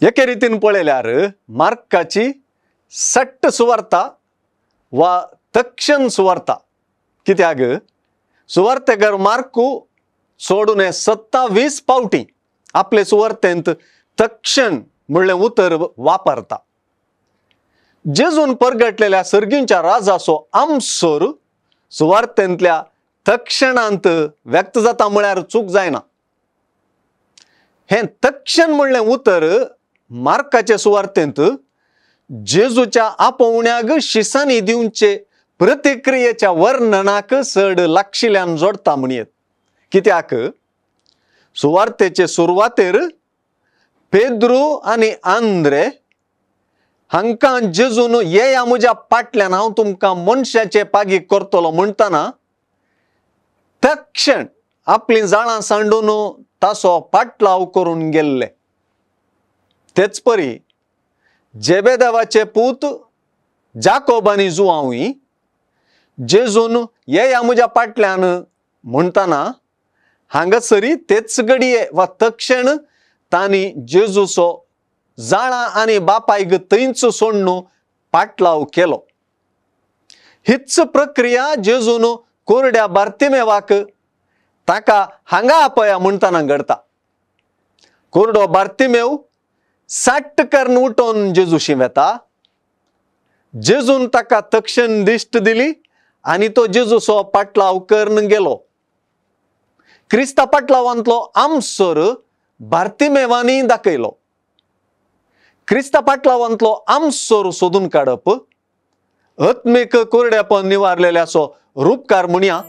एके रितीन पळयल्यार मार्काची सट्ट सुवार्ता वा तक्षण सुवार्ता, कित्याक सुवार्तेकर मार्कू सोडून 27 पावटी आपले सुवार्तेंत तक्षण म्हणलें उतर वापरता। जेजून परगटलेल्या सर्गींच्या राजाचो आमसोर सुवार्तेंतल्या तक्षणांत व्यक्त जाता म्हळ्यार चूक जायना। हें तक्षण म्हणलें उतर मार्काचे सुवार्तेंत जेजूच्या आपोवण्याक शिसांनी दिवचे प्रतिक्रियेच्या वर्णनाक चड लागशिल्ल्यान जोडटा म्हणयेत, कित्याक सुवार्तेचे सुरवातेर पेद्रू आनी आंद्रे हांकां जेजून येया म्हज्या पाटल्यान हांव तुमकां मनशाचे पागी करतलो म्हणटना तक्षण आपलीं जाळां सांडून ताचो पाटलाव करून गेल्ले। तेच परी जेबेदेवाचे पूत जाकोब आनी जुआंवूय जेजून येया म्हज्या पाटल्यान म्हणटना हांगासरी तेच घडये वा तक्षण तांणी जेजूचो जाळां आनी बापायक थंयच सोडून पाटलाव केलो। हीच प्रक्रिया जेजून कोरड्या बार्तिमेवाक ताका हांगा आपया म्हणटना घडता। कोरडो बार्तिमेव साट्ट करून उठोवन जेजूशी वेता, जेजून ताका तक्षण दिश्ट दिली आनी तो जेजूचो पाटलाव करून गेलो। क्रिस्ता पाटलावांतलो आमसोर बार्तिमेवांनी दाखयलो। क्रिस्ता पाटलावांतलो आमसोर सोदून काडप आत्मीक कोरड्यापण निवारलेल्याचो रूपकार म्हणया।